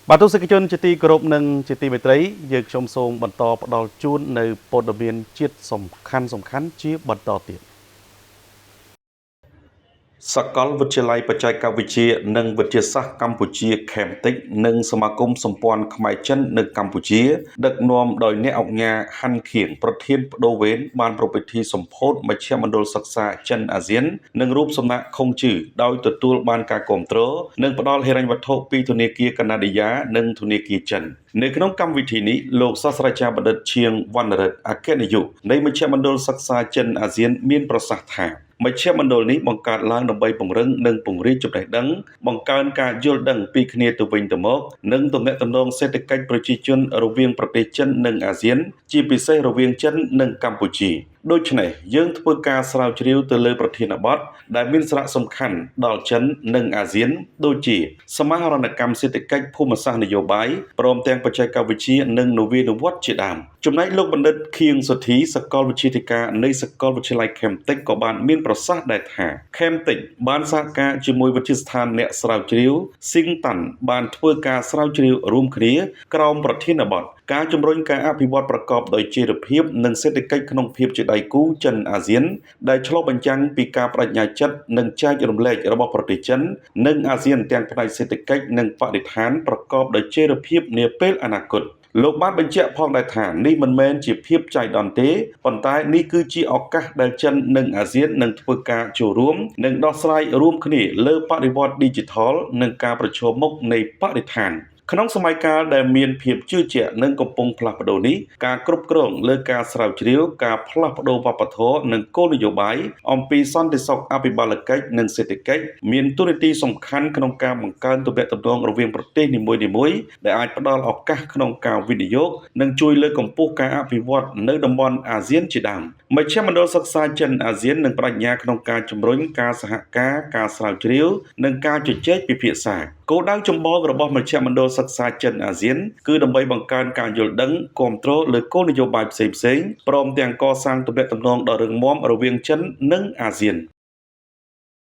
បាទទស្សនិកជនជាទីគោរពនិងជាទីមេត្រីយើងខ្ញុំសូមបន្តផ្ដល់ជូននៅព័ត៌មានជាតិសំខាន់សំខាន់ជាបន្តទៀត សាកលវិទ្យាល័យបច្ចេកវិទ្យានិងវិទ្យាសាស្ត្រកម្ពុជា Camtech និងសមាគមសម្ព័ន្ធខ្មែរចិននៅកម្ពុជា ដឹកនាំដោយអ្នកឧកញ៉ាហាន់ខៀងប្រធានប្ដូរវេនបានប្រពៃពិធីសម្ពោធមជ្ឈមណ្ឌលសិក្សាចិនអាស៊ាន និងរូបសំណាកខុងជឺដោយទទួលបានការគាំទ្រនិងផ្ដល់ហិរញ្ញវត្ថុពីធនាគារកាណាឌីយ៉ានិងធនាគារចិននៅក្នុងកម្មវិធីនេះលោកសាស្ត្រាចារ្យបណ្ឌិតឈៀងវណ្ណរិទ្ធអគ្គនាយកនៃមជ្ឈមណ្ឌលសិក្សាចិនអាស៊ានមានប្រសាសន៍ថាមជ្ឈមណ្ឌលនេះបង្កើតឡើងដើម្បីពង្រឹងនិងពង្រីកចំណេះដឹងបង្កើនការយល់ដឹងពីគ្នាទៅវិញទៅមកនិងទំនាក់ទំនងសេដ្ឋកិច្ចប្រជាជនរវាងប្រទេសចិននិងអាស៊ាន ជាពិសេសរវាងចិននិងកម្ពុជាដូច្នេះយើងធ្វើការស្រាវជ្រាវទៅលើប្រធានបទដែលមានសារៈសំខាន់ដល់ចិននិងអាស៊ានដូចជាសមាហរណកម្មសេដ្ឋកិច្ចភូមិសាស្ត្រនយោបាយព្រមទាំងបច្ចេកវិទ្យានិងនវានុវត្តន៍ជាដើមចំណែកលោកបណ្ឌិតខៀងសុធីសកលវិទ្យាធិការនៃសាកលវិទ្យាល័យ Camtech ក៏បានមានប្រសាសន៍ដែរថា Camtech បានសហការជាមួយវិទ្យាស្ថានអ្នកស្រាវជ្រាវស៊ីងតាន់បានធ្វើការស្រាវជ្រាវរួមគ្នាក្រោមប្រធានបទការជំរុញការអភិវឌ្ឍប្រកបដោយចីរភាពនិងសេដ្ឋកិច្ចក្នុងភាពជាដៃគូចិនអាស៊ានដែលឆ្លុះបញ្ចាំងពីការបដិញ្ញាចិត្តនិងចែករំលែករបស់ប្រទេសចិននិងអាស៊ានទាំងផ្នែកសេដ្ឋកិច្ចនិងបរិស្ថានប្រកបដោយចីរភាពនាពេលអនាគតលោកបានបញ្ជាក់ផងដែរថានេះមិនមែនជាភាពចៃដន្យទេប៉ុន្តែនេះគឺជាឱកាសដែលចិននិងអាស៊ាននឹងធ្វើការចូលរួមនិងដោះស្រាយរួមគ្នាលើបដិវត្តន៍ឌីជីថលនិងការប្រឈមមុខនៃបរិស្ថានក្នុងសម័យកាលដែលមានភាពជឿជាក់និងកំពុងផ្លាស់ប្ដូរនេះការគ្រប់គ្រងលើការស្រាវជ្រាវការផ្លាស់ប្ដូរវប្បធម៌និងគោលនយោបាយអំពីសន្តិសុខអភិបាលកិច្ចនិងសេដ្ឋកិច្ចមានតួនាទីសំខាន់ក្នុងការបង្កើនទំនាក់ទំនងរវាងប្រទេសនីមួយៗដែលអាចផ្ដល់ឱកាសក្នុងការវិនិយោគនិងជួយលើកកម្ពស់ការអភិវឌ្ឍនៅតំបន់អាស៊ានជាដើមមជ្ឈមណ្ឌលសិក្សាចិនអាស៊ាននឹងបដិញ្ញាក្នុងការជំរុញការសហការការស្រាវជ្រាវនិងការជជែកពិភាក្សាគោលដៅចម្បងរបស់មជ្ឈមណ្ឌលសិក្សាចិនអាស៊ានគឺដើម្បីបង្កើនការយល់ដឹងគាំទ្រលើគោលនយោបាយផ្សេងៗព្រមទាំងកសាងទំនាក់ទំនងដ៏រឹងមាំរវាងចិននិងអាស៊ាន។